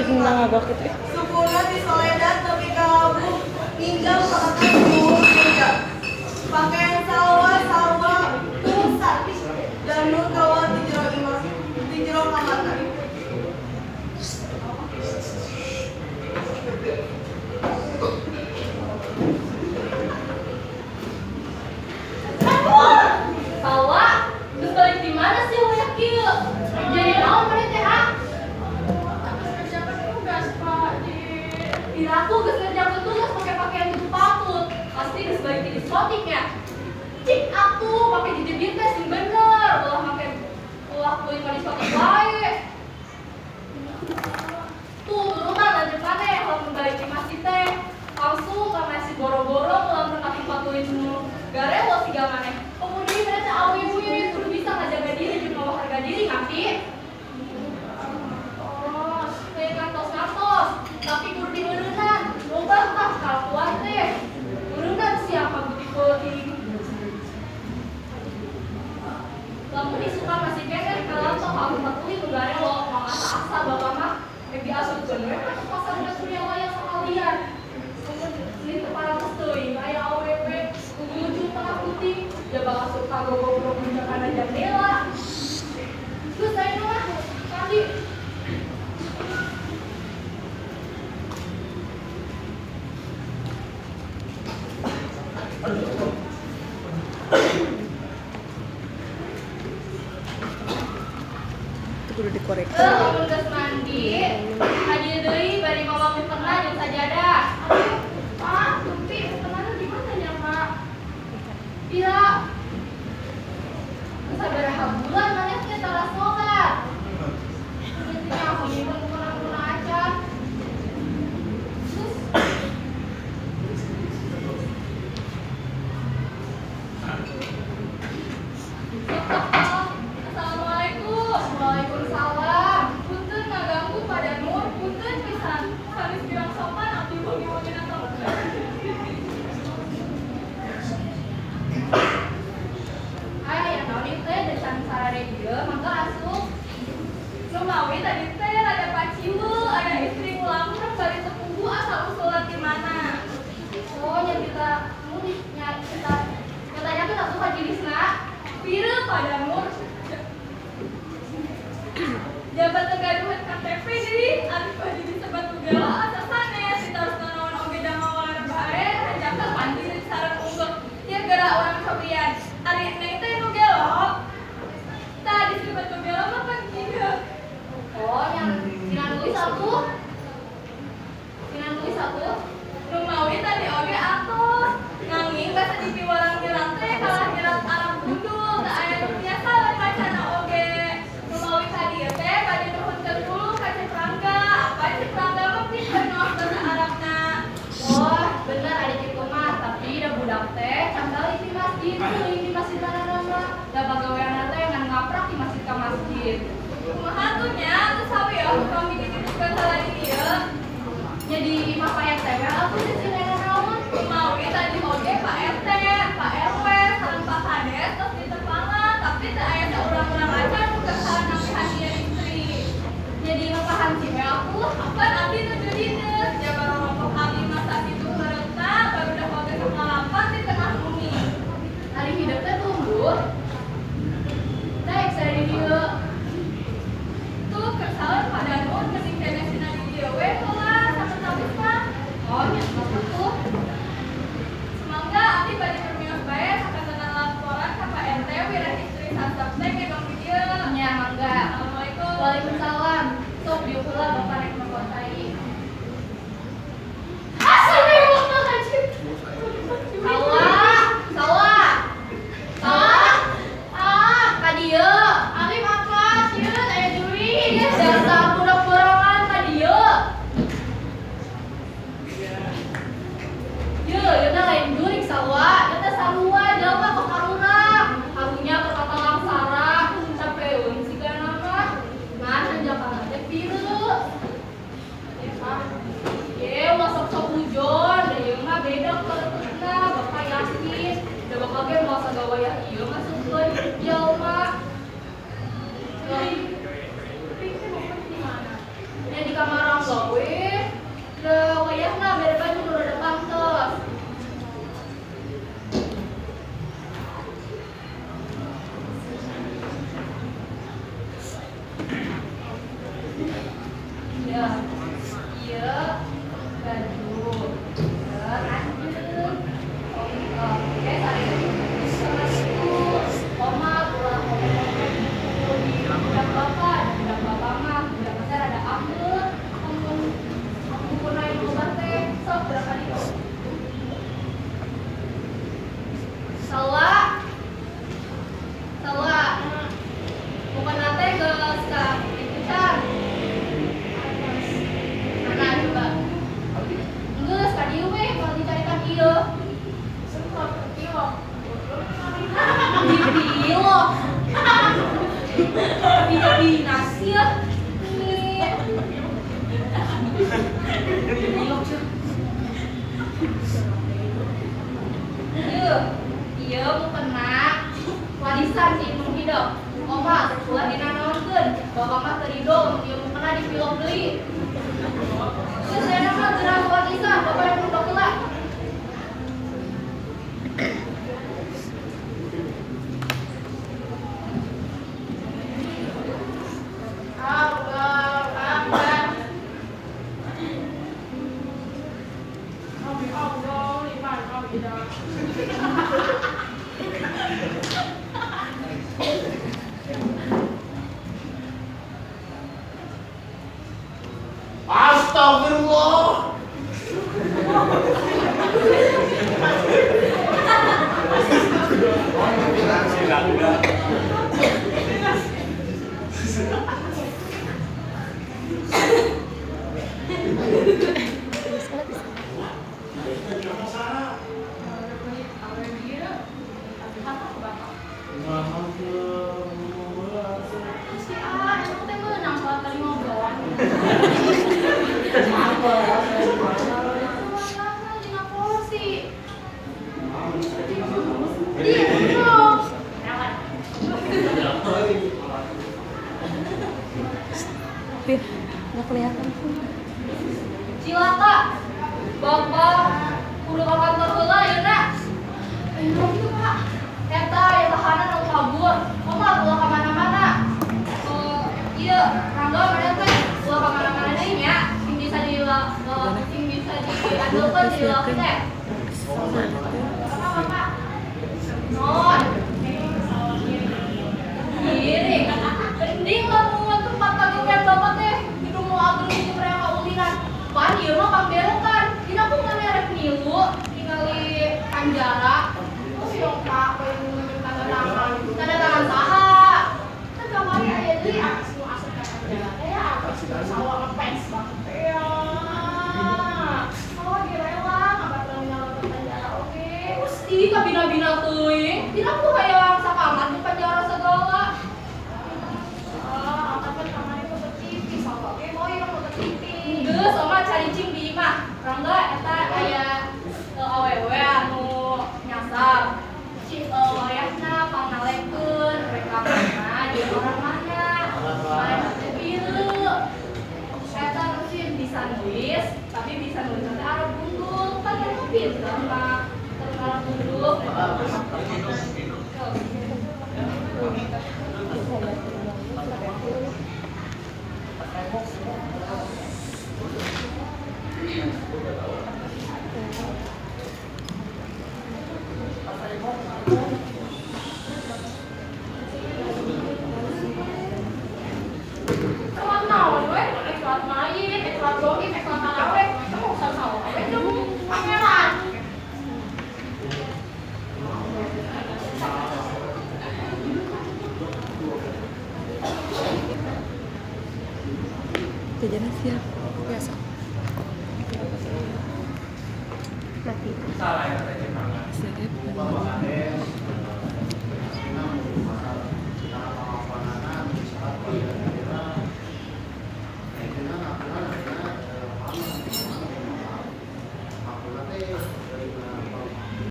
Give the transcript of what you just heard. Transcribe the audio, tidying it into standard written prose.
Kudu ngagak gitu eh. Sukuna disoledat nepi ka labuh nginjang ka dhuwur surga. Pakaian Salwa salwa pungsa dan Nur kaluar ti jero imah, ti jero kamarna. Salwa, terus balik di mana sih banyak kieu? Jadi naon maneh teh ha? Ngerjakan tugas, Pak. Di Piraku geus ngerjakeun tugas pakai pakaian gitu patut. Pasti geus balik di diskotik ya. Cik atuh pakai jijit teh sing bener, ulah make ulah kulit ka diskotik wae. Tuh turutan lanjut maneh lamun balik di masjid teh. Langsung ke masjid boro-boro ulah ka tempat tulis nu garewo siga maneh. Kemudian maneh teh awewe kudu bisa ngajaga diri jeung mawa harga diri, ngerti? Oh, kayak ngantos-ngantos, tapi kudu dimeureunan. Loba tah kalakuan teh. Meureunan siapa butik peuting. Lamun isukan masih keneh kalantok ka tempat tuli nu garewo, moal asa-asa bapak mah rek diasupkeun we ka pasar budak Suryalaya sakalian. Lamun teu parantos teuing aya awewe ujung-ujung tengah peuting, jaba asup ka gogobrok muncak kana jendela. Terus ayeuna mah tadi. Itu kudu dikoreksi. Eh, lamun geus mandi, hadir deui bari mawa mukena jeung sajadah. Pak, Tumpi, kemana gimana ya, Pak? Pira sabaraha bulan maneh teh tara sholat. Geus nyaho nyimpen mukena-mukena acan. Terus sok sok. Assalamualaikum. Waalaikumsalam. Punten ngaganggu pada Nur, punten pisan. Sanes kirang sopan abdi wengi-wengi atau. Aya naon ieu teh decan sarare dieu, mangga asup. Lumawi tadi teh rada paciweuh, aya istri ngulampreng bari teu puguh asal usulna ti mana. Oh, nya kita mun nya kita kita atuh ka jenisna. Pira pada Nur. Jabat teu gaduhan KTP deui, abdi bade disebat nu gelo asa sanes, ditaros nanaon oge da mawaler bae, hanjakal mandi sareng unggul. Ieu geura urang cobian. Ari neng teh nu gelo. Tah disebut nu gelo mah pan kieu. Oh, yang sinan tulis atuh. Sinan tulis atuh. Numawi tadi oge atos. Nanging basa dipiwarang nyerat teh kalah nyerat Arab gundul, teu aya nu biasa macana oge. Numawi tadi teh bade nuhunkeun dulu ka Ceu Rangga. Apa Ceu Rangga mah pinter maos basa Arabna. Oh, bener ada kitu mah, tapi da budak teh cangkali di masjid, teuing di masjid mana mah. Da pagaweanna teh ngan ngaprak di masjid ka masjid. Kumaha tuh nya geus sawieu kami dititipkeun salah di dieu. Nya di imah Pak RT we atuh di sini naon. Numawi tadi oge Pak RT, Pak RW, sareng Pak Kades tos ditepangan, tapi teu aya saurang-urang acan nu kersa nampihan ieu istri. Nya di imah Pak Hansip we atuh. Apan abdi nuju dineus, jabar rompok abdi masa kitu hareuta barudak oge sakalapan di tengah bumi. Ari hidup teh tumbuh. Teh saya di dieu. Tuh kersaeun pada Nur mending keneh sina di dieu we heula sapertawis mah. Oh, nya tos atuh. Semangga abdi bade permios bae sakantenan laporan ka Pak RT wireh istri sasep teh ngebang di dieu. Nya mangga. Assalamualaikum. Waalaikumsalam. Sok diuk heula bapak rek mawa cai. Astagfirullahaladzim. Salah, salah. Salah. Ah, ka dieu. Abi mangga sieun aya jurig. Dasar budak borongan ka dieu. Ye, ieu teh lain jurig Salwa, ieu teh sarua jelema kos arurang. Karunya perkata langsara, capeun sigana mah. Ngan hanjakal dinas ya. Iya, mau kena warisan si Imung hidup. Oma, ulah dinanaonkeun. Bapak mah teu ridho, ieu mau kena dipilok deui. Geus saya mah geura sholat isya, bapak yang mondok heula. Allah Akbar. Allah liman hamidah. Astagfirullah. Si A, emang teh meunang sholat tadi ngobrolan. Dina kursi. Di Pin, nggak kelihatan. Cilaka. Bapak kudu ka kantor heula ieu na. Ayo kieu, Pak. Eta aya tahanan nu kabur. Kumaha ulah ka mana-mana. Ieu Rangga mana teh ulah ka mana-mana deui nya. Sing bisa di sing bisa diandelkeun jadi laki teh. Apa, Pak? Non. Giring. Mending lamun tempat kagemet bapak teh hidung mau ageng di mereka ulinan. Pan ieu mah pamberekan. Dina ku ngarep milu ningali panjara. Terus yang Pak pengen tanda tangan. Tanda tangan saha? Kan kamari aya deui artis nu asup ka penjara teh ya artis sawah ngefans banget teh ya. Sawah ge rela ngabatal nyala penjara oge. Gusti kabina-bina teuing. Dina ku hayang sakamar di penjara segala. Geus oma caricing di imah. Rangga eta aya awewe anu nyasar. Cing wayahna pangnalekeun rek ka mana jeung orang mana. Mana teh bieu. Eta nu sih bisa nulis, tapi bisa nulis teh Arab gundul. Kan eta pinter mah. Terus Arab gundul. Sholat naon we? Rek sholat mayit, rek sholat goib, rek sholat tarawih, kamu usah sawah we jeung pangeran. Jajanan siap. Biasa. Mati. Salah ya.